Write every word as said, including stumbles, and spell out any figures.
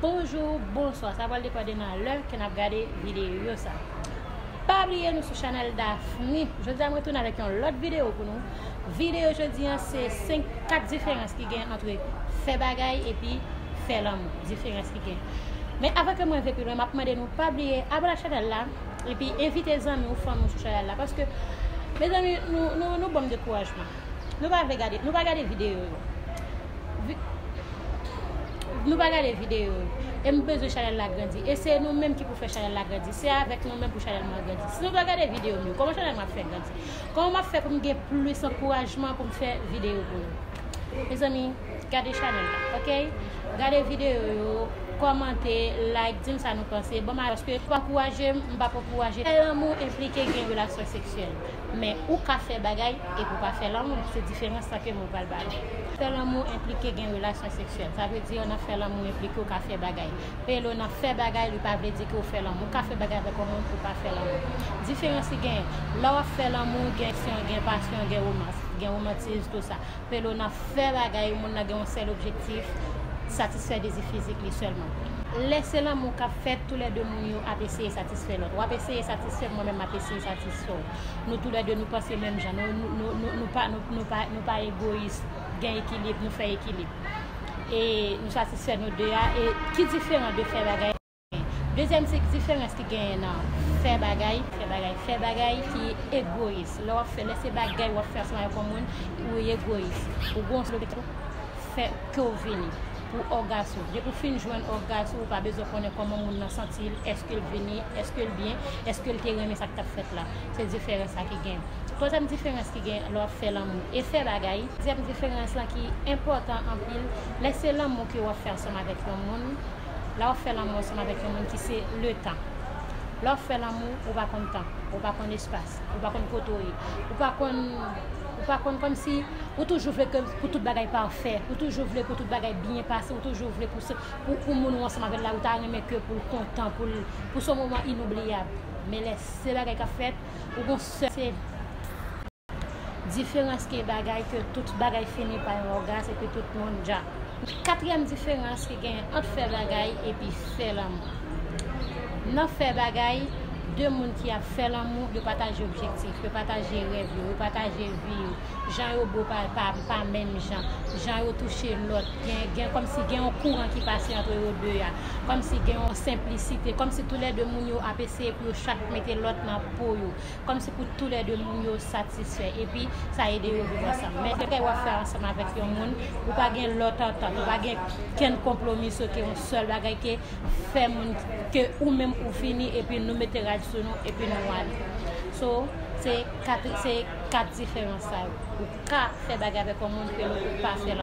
Bonjou, bonswa, sa pral depande nan lè ke n ap gade videyo sa. Pa bliye nou sou chanèl Daphne. Jodi a mwen tounen avèk yon lòt videyo pou nou. Videyo jodi a se senk, kat diferans ki gen ant fè bagay epi fè lanmou. Diferans ki gen. Men avan ke mwen rive pi lwen, m ap mande nou pa bliye abone ak chanèl la epi envite zanmi ou, fanmi ou sou chanèl la. Paske, mezanmi, nou, nou, nou ban m dekourajman. Nou pa vle gade, nou pa gade videyo yo. Vi- Nou pa gade videyo yo. E m bezwen chanèl la grandi. E se nou menm ki pou fè chanèl la grandi. Se avèk nou menm pou chanèl mwen grandi. Si nou pa gade videyo m yo, kòman chanèl mwen ap fè grandi? Kòman m ap fè pou m gen plis ankourajman pou m fè videyo pou nou? Mezanmi, gade chanèl la, ok? Gade videyo yo, kòmante, like, di m sa nou panse. Bon, paske w ankouraje m, m p ap ankouraje. Fè lanmou enplike gen relasyon seksyèl. Men ou ka fè bagay epi w pa fè lanmou. Se diferans sa ke mwen pral ba nou. Fè lanmou enplike gen relasyon seksyèl. Sa vle di, nan fè lanmou enplike w ka fè bagay. Pelo nan fè bagay, li pa vle di ke w fè lanmou. Ou ka fè bagay avèk yon moun pou w pa fè lanmou. Diferans ki genyen, lè w ap fè lanmou, gen aksyon, gen pasyon, gen romans, gen romantis, tou sa. Pelo nan fè bagay, moun nan gen yon sèl objektif, satisfè dezi fizik li sèlman. Lè se lanmou k ap fèt, toulède moun yo ap eseye satisfè lòt. W ap eseye satisfè m, mwen menm m ap eseye satisfè w. Nou toulède nou panse menm jan. Nou, nou, nou, nou, nou pa, nou, nou pa, nou pa egoyis. Gen ekilib, nou fè ekilib. E nou satisfè nou de a. E ki diferan de fè bagay? Dezyèm se diferans ki genyen nan fè bagay, fè bagay, fè bagay ki egoyis. Lè w ap fè, lè se bagay w ap fè ansanm avèk yon moun, ou egoyis. Ou gon sèl objektif, fè ke w vini pou ògas ou. Depi w fin jwenn ògas ou, ou pa bezwen konnen kòman moun nan santi l, èske l vini, èske l byen, èske l te renmen sa k t ap fèt la. Se diferans sa ki genyen. Twazyèm diferans ki genyen lè w ap fè lanmou e fè bagay. Dezyèm diferans lan ki enpòtan anpil, lè se lanmou ke w ap fè ansanm avèk yon moun, lè w ap fè lanmou ansanm avèk yon moun ki se letan. Lè w ap fè lanmou, ou pa konn tan, ou pa konn espas, ou pa konn kote w ye, ou pa konn, ou pa konn kòmsi ou toujou vle ke pou tout bagay pafè, ou toujou vle pou tout bagay byen pase, ou toujou vle pou, se- pou, pou moun ou ansanm avè l la, ou ta renmen ke pou l kontan, pou l, pou se yon moman inoubliyab. Men lè se bagay k ap fèt, ou gon sèl, se diferans ke bagay ke tout bagay fini pa yon ògas epi tout moun dja. Katriyèm diferans ki genyen ant fè bagay epi fè lanmou. Nan fè bagay, de moun ki ap fè lanmou, yo pataje objektif, yo pataje rèv yo, yo pataje vi yo. Jan yo bo pa, pa, pa menm jan. Jan yo touche lòt. Gen, gen kòmsi gen yon kouran ki pase ant yo de a. Kòmsi gen yon senplisite. Kòmsi toulède moun yo ap eseye pou yo chak mete lòt nan po yo. Kòmsi pou toulède moun yo satisfè. Epi, sa ede yo viv ansanm. Men, lè w ap fè ansanm avèk yon moun, ou pa gen lòt antant, ou pa gen kenn konpwomi, se ke yon sèl bagay ke fè moun ke ou menm ou fini, epi nou mete rad sou nou, epi nou ale. So, se kat, se kat diferans sa yo. Ou ka fè bagay avèk yon moun ke ou pa fè